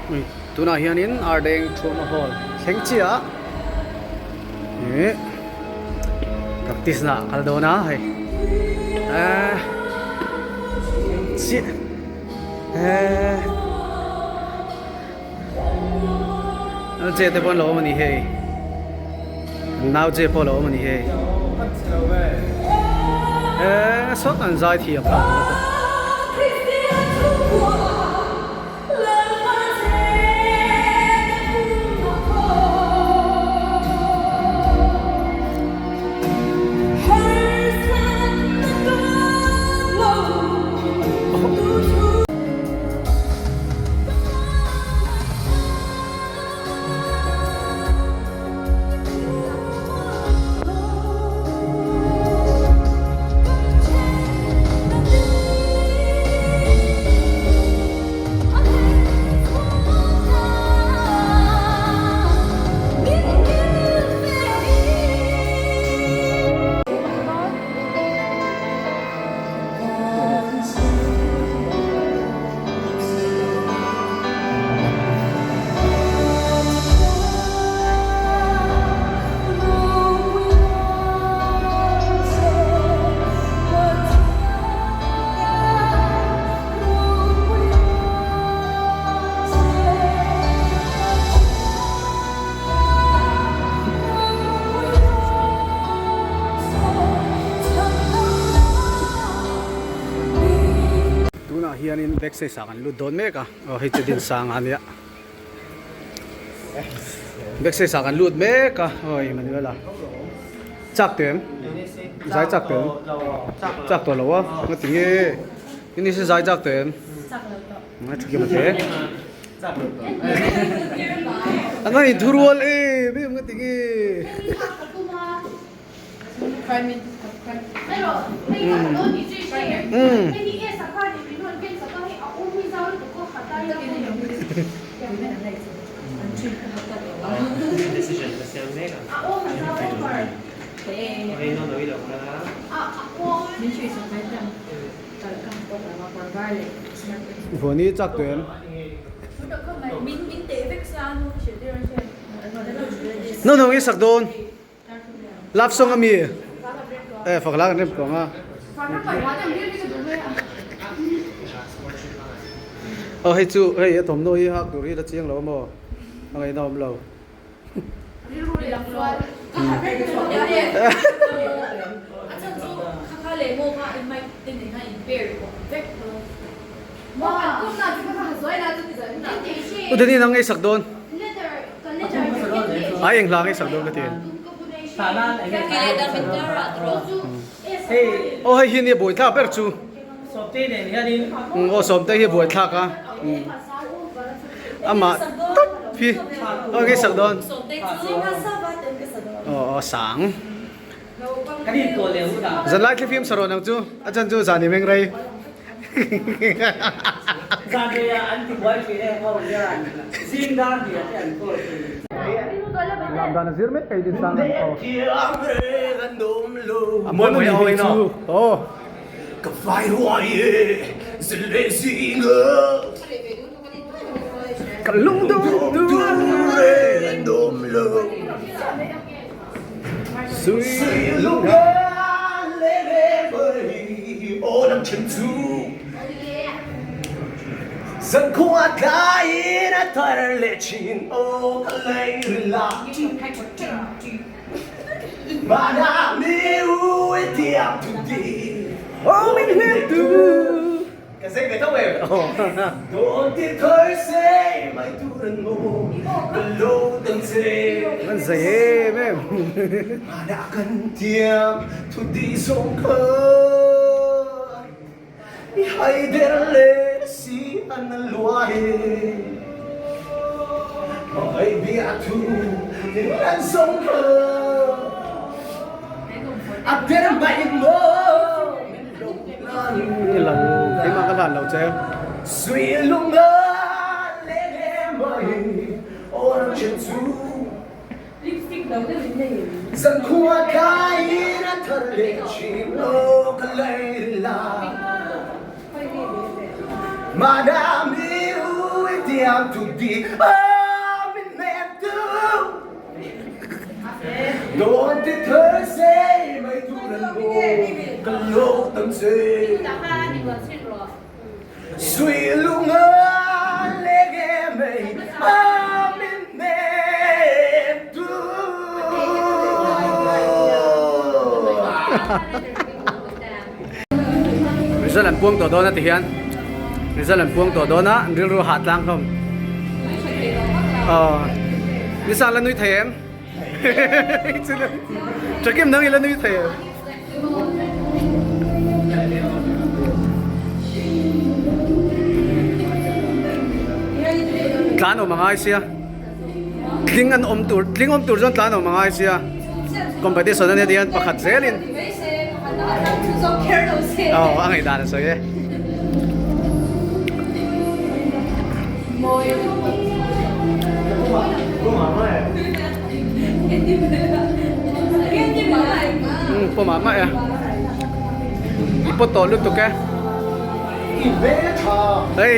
Tunah hianin Ardeng Thuama Hall thleng chiah ih practice na a kal dawn a hei eh chiah eh che te pawh an lo awm a ni hei an nau che pawh a lo awm a ni hei eh sawt an zai thiam a. Tunah hianin backstage ah kan lut dawn mek a aw hei chu Dinsanga a nia backstage ah kan lut mek a aw Emmanuela chak teh em zai chak teh em chak tawh lo a nga ti nge ini se zai chak teh em a thu kim a te a ngaih thu rual em em nga ti nge. Vawni chak tawh em? Naupang hi sak dawn. Love song ami eh fak la kan rem tawng a aw hei chu hei a thawmhnaw hi hak tur hi la chiang lo a maw a ngaihna awm lo U Dani nang ngeisak dawn. Ai eng hla ngeisak dawn ka ti. Aw hei hi nia buaithlak ber chu. Aw Sawmte hi buaithlak a. Amah tawp hi aw ngeisak dawn. Aw aw sang. Zanlai thlifim sarawh nang chu a chan chu zan i meng rei. Lam dan a zir mek kei din sang an aw. A mawi mawi hi chu aw. Ka lungdum Ka zei ve tho em? Dawn ti thar se mai tur an maw ka lo dang che. An zei em em. Hmanah kan tiam thu ti zawng kha i hai der le si an a lua e. Hmangaih bia thu tin an zawng kha a der mai maw. Ni lo, keimah ka hlan lo che. hniam tu di a min hnem tu Dawn ti thar se mai tur an maw ka lo tam che Sui lung a leng em ei a min hnem tu. Result an puang tawh dawn a ti hian result an puang tawh dawn a an rilru hah tlang hlawm aw nisa la nui thei em Chakim nang i la nui thei em Tlan awm a ngai sia tling an awm tur tling awm tur chuan tlan awm a ngai sia competition a nia tihian pakhat zelin aw a ngaihdan a sawi e. Umm pawh mah mah e i pawt tawh lutuk e. Hei.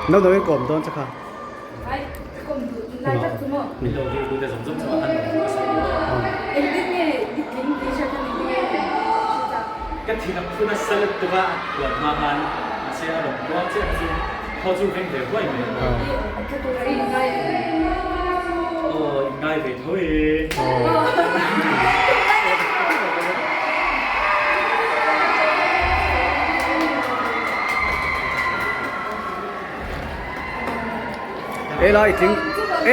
Naupang in kawm dawn che kha. Ela i tling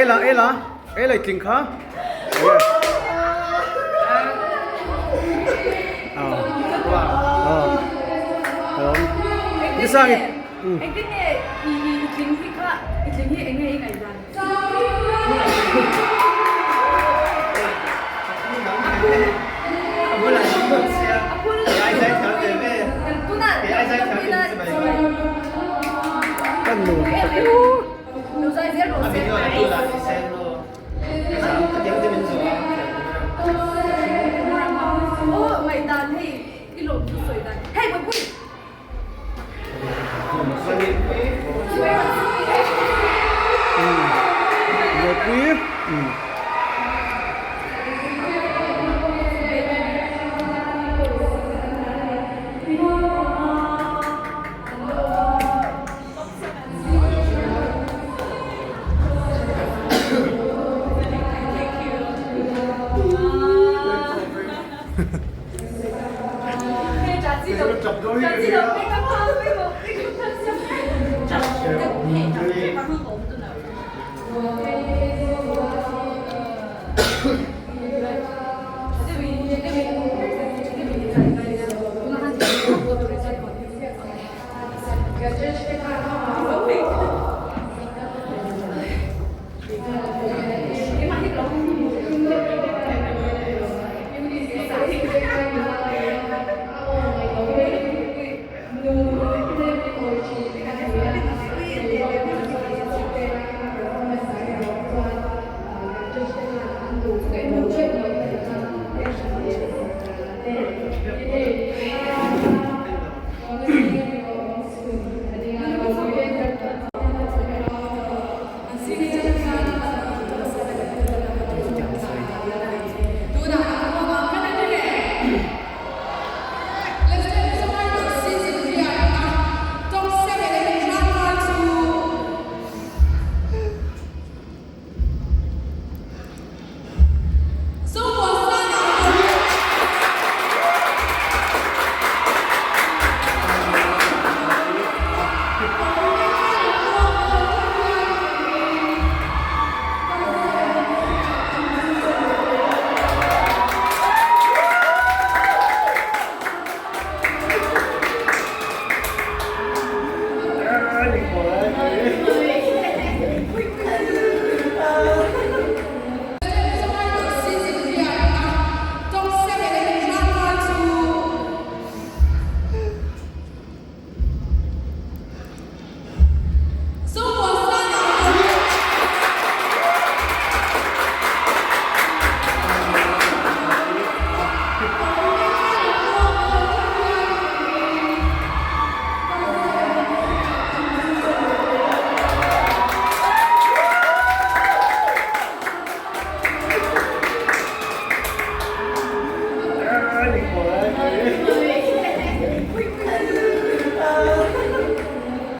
Ela Ela Ela i tling kha Kan nu